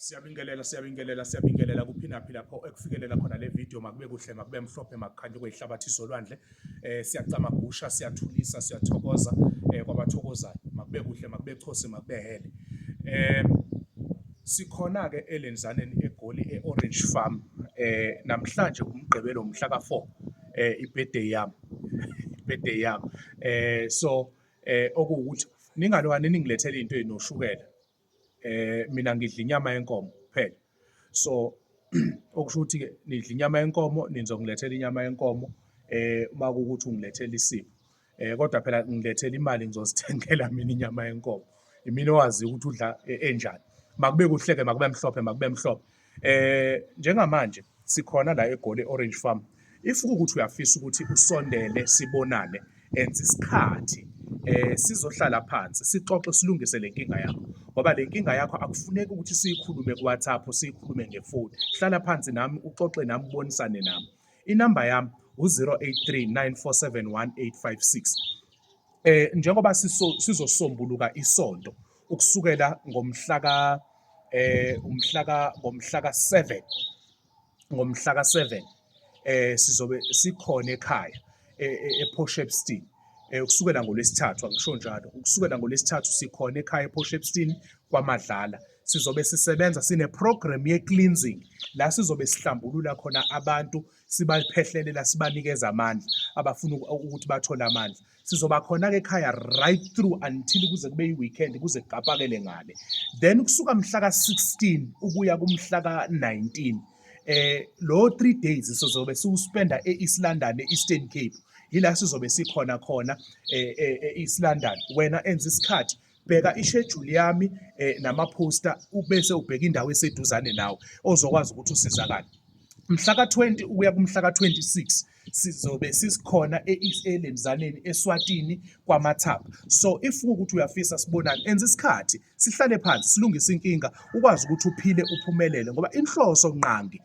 Siyabingelela, siyabingelela, siyabingelela kuphinaphi lapho ekufikelela khona le video. Makube kuhle, makube mhlophe, makukhanye kweyihlabathi solwandle. Siyacamagusha, siyathulisa, siyathokoza kwabathokozayo. Makube kuhle, makube chosi, makube hele. Sikhona ke elenzaneni eGoli, eOrange Farm. Namhlanje umgqibelo, umhla ka4, ibirthday yami. Ibirthday yami. So okuwukuthi ningalwane ningilethele into ezinoshukela. Mina ngidla inyama yenkomo kuphela, so okusho ukuthi ke nidla inyama yenkomo, nizongilethela inyama yenkomo uma kuwukuthi ungilethela isipho. Kodwa phela ngilethela imali, ngizozithengela mina inyama yenkomo. Imina owazi ukuthi udla enjani. Makube kuhle ke, makube mhlophe, makube mhlophe. Njengamanje sikhona la eGoli, Orange Farm. If kuwukuthi uyafisa ukuthi usondele, sibonane, enza isikhathi, sizohlala phansi, sixoxe, silungise le nkinga yakho, ngoba le nkinga yakho akufuneki ukuthi siyikhulume ku-WhatsApp, siyikhulume ngefoni. Hlala phansi nami, uxoxe nami, ubonisane nami. Inamba yami u-083 947 1856. Njengoba sizosombuluka isonto ukusukela ngomhla ka eh umhla ka ngomhla ka7, ngomhla ka7 sizobe sikhona ekhaya ePort Shepstone. Ukusukela ngolwesithathu, angisho njalo, ukusukela ngolwesithathu sikhona ekhaya ePort Shepstone kwaMadlala. Sizobe sisebenza, sine program ye cleansing la sizobe sihlambulula khona abantu, sibaphehlelela, sibanikeza amandla abafuna ukuthi bathole amandla. Sizoba khona ke ekhaya right through until kuze kube i-weekend, kuze kugapakele ngale. Then kusuka mhla ka-16 ukuya kumhla ka-19, lo 3 days sizobe siwuspenda e-East London, e-Eastern Cape. Yila sizobe sikhona khona e-East London. Wena enza isikhathi, bheka ischedule yami nama-poster, ubese ubheka indawo eseduzane nawe ozokwazi ukuthi usizakale. Mhla ka-20 ukuya kumhla ka-26 sizobe sisikhona e-Lemzaneni, eSwatini, kwaMathaba. So if ukuthi uyafisa sibonane, enza isikhathi, sihlale phansi, silungise inkinga, ukwazi ukuthi uphile, uphumelele, ngoba inhloso nqangi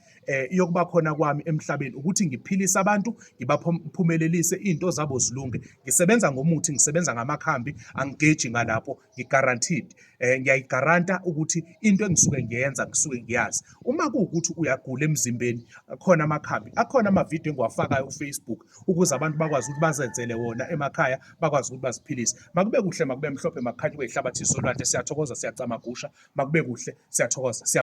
yokuba khona kwami emhlabeni ukuthi ngiphilise abantu, ngibaphumelelise, izinto zabo zilunge. Ngisebenza ngomuthi, ngisebenza ngamakhambi, angigeji ngalapho, ngi-guaranteed. Ngiyayigaranta ukuthi into engisuke ngiyenza ngisuke ngiyazi. Uma kuwukuthi uyagula emzimbeni, akhona amakhambi, akhona amavidiyo engiwafakayo ku-Facebook ukuze abantu bakwazi ukuthi bazenzele wona emakhaya, bakwazi ukuthi baziphilise. Makube kuhle, makube mhlophe, makukhanye kweyihlabathi solwandle. Siyathokoza, siyacamagusha. Makube kuhle, siyathokoza.